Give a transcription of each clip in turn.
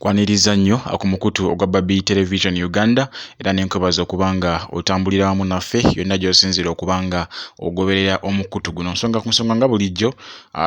Nkwaniriza nnyo ku mukutu ogwa Babi Television Uganda era ne nkwebaza okuba nga otambulira wamu naffe yonna gy'osinziira okuba nga ogoberera omukutu guno. Nsonga ku nsonga nga bulijjo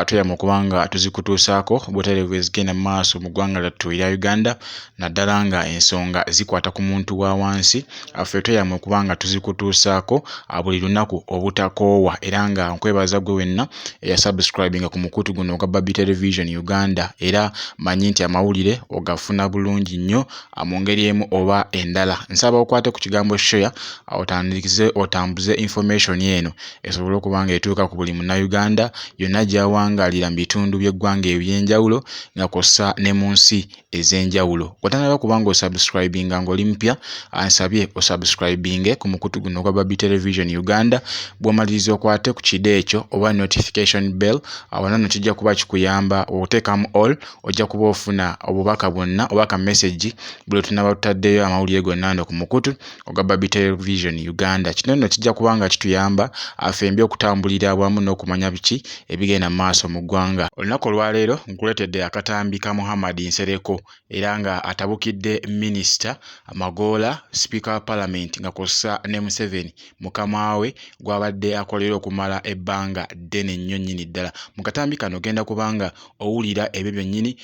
tweyama okuba nga tuzikutuusaako butereevu ezigenda mu maaso mu ggwanga lyattu erya Uganda naddala nga ensonga zikwata ku muntu wa wansi. Ffe tweyama okuba nga tuzikutuusaako buli lunaku obutakoowa era nga nkwebaza ggwe wenna eyasubscribinga ku mukutu guno ogwa Babi Television Uganda era manyi nti amawulire ogafuna bulungi nnyo mu ngeri emu oba endala. Nsaba okwate ku kigambo share otandikize otambuze information eno esobole okuba nga etuuka ku buli Munnayuganda yonna gy'awangaalira mu bitundu by'eggwanga eby'enjawulo nga kw'ossa ne mu nsi ez'enjawulo. Bw'otannaba kuba ng'osubscribinga ng'oli mupya, ansabye osubscribinge ku mukutu guno ogwa Babi Television Uganda. Bw'omaliriza okwate ku kide ekyo oba notification bell, awo nno kijja kuba kikuyamba oteekamu all, ojja kuba ofuna obubaka bwonna oba ka message buli lwe tunaaba tutaddeyo amawulire gonna wano ku mukutu ogwa Babi Television Uganda. Kino nno kijja kuba nga kituyamba ffembi okutambulira awamu n'okumanya biki ebigenda mu maaso mu ggwanga. Olunaku olwaleero nkuleetedde akatambi ka Muhammad Nsereko era nga atabukidde minisita Magoola, sipiika wa palamenti nga kw'ossa ne Museveni mukama we gw'abadde akolera okumala ebbanga ddene nnyo nnyini ddala. Mu katambi kano ogenda kuba nga owulira ebyo byennyini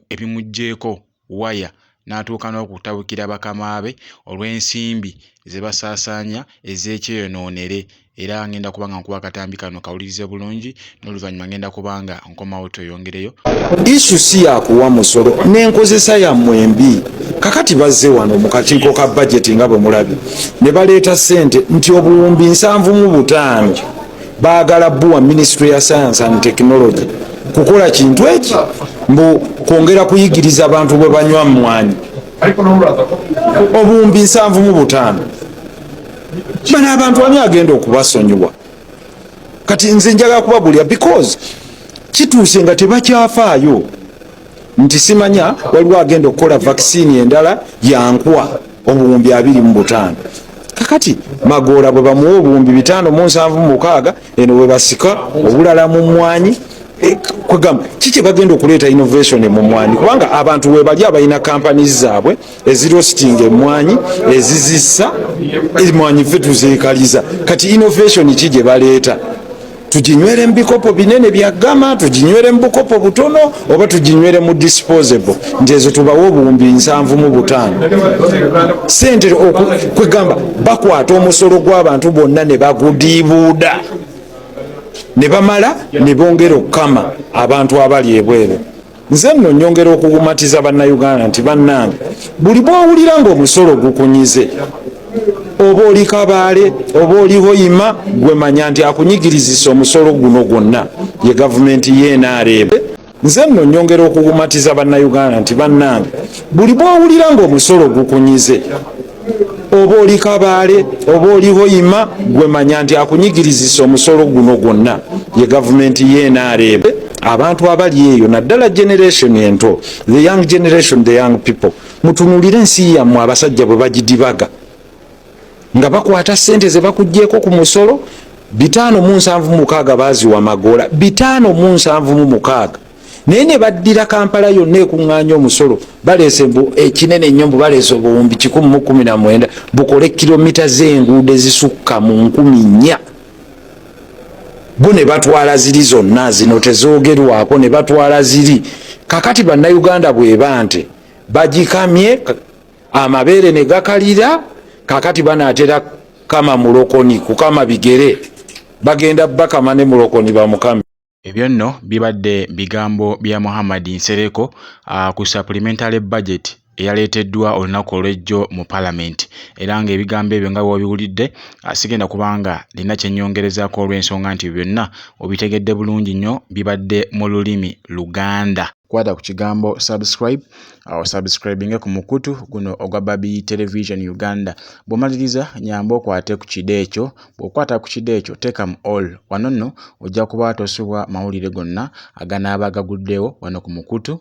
ebimuggyeeko waya n'atuuka n'okutabukira bakama be olw'ensimbi ze basaasaanya ez'ekyeyonoonere era ngenda kuba nga nkuwa akatambi kano kawulirize bulungi n'oluvannyuma ngenda kuba nga nkomawo tweyongereyo. Issue si yakuwa musolo n'enkozesa yammwe embi. Kakati bazze wano mu kakiiko ka bajeti nga bwe mulabye ne baleeta ssente nti obuwumbi 75 baagala buwa Ministry ya Science and Technology kukola kintu eki mbu kwongera kuyigiriza abantu bwe banywa mmwanyi. Obuwumbi 75, bano abantu ani agenda okubasonyiwa? Kati nze njagala kubabulira because kituuse nga tebakyafaayo nti simanya waliwo agenda okukola vaccine endala yankwa obuwumbi 25. Kakati Magoola bwe bamuwa obuwumbi 576, eno bwe basika obulala mu mmwanyi, kwegamba kiki bagenda okuleeta innovation mu mmwanyi? Kubanga abantu webali abalina companies zaabwe eziroastinga emmwanyi, ezizissa emmwanyi, ffe tuzeekaliza. Kati innovation ki gye baleeta? Tuginywere mu bikopo binene bya gama, tuginywere mu bukopo butono, oba tuginywere mu disposable? Nti ezo tubawe obuwumbi 75 sente. Kwegamba bakwata omusolo gw'abantu bonna ne bagudiibuuda ne bamala ne bongera okukama abantu abali ebweru. Nze nno nyongera okugumatiza Bannayuganda nti bannange, buli bw'owulira ng'omusolo gukunyize, oba oli Kabaale oba oli Hoima, gwe manya nti akunyigirizisa omusolo guno gwonna ye gavumenti y'NRM. Nze nno nyongera okugumatiza Bannayuganda nti bannange, buli bw'owulira ng'omusolo gukunyize, oba oli Kabaale oba oli Hoima, gwe manya nti akunyigirizisa omusolo guno gwonna ye gavumenti y'NRM. Abantu abali eyo, naddala generation ento, the young generation, the young people, mutunulire ensi yammwe abasajja bwe bagidibaga nga bakwata sente ze bakugyeko ku musolo. 576 baaziwa Magoola, 576, naye ne baddira Kampala yonna ekuŋŋaanya omusolo. Baleese mbu ekinene ennyo, mbu baleese obuwumbi 119 bukole kilomita z'enguudo ezisukka mu 4000. Bo ne batwala ziri zonna, zino tezoogerwako, ne batwala ziri. Kakati Bannayuganda bweba nte bagikamye amabeere ne gakalira, kakati banaatera kama mulokoni kukama bigere, bagenda bakama ne mulokoni bamukame. Ebyo nno bibadde bigambo bya Muhammad Nsereko ku supplementary budget eyaleeteddwa olunaku olw'ejjo mu palamenti era ng'ebigambo ebyo nga bw'obiwulidde, sigenda kubanga nina kye nnyongerezaako olw'ensonga nti byonna obitegedde bulungi nnyo, bibadde mu lulimi Luganda. Kwata ku kigambo subscribe, osubscribinge ku mukutu guno ogwa Babi Television Uganda. Bw'omaliriza nyamba okwate ku kide ekyo, bw'okwata ku kide ekyo teeka mu all. Wano nno ojja kuba tosubwa mawulire gonna aganaaba gaguddewo wano ku mukutu.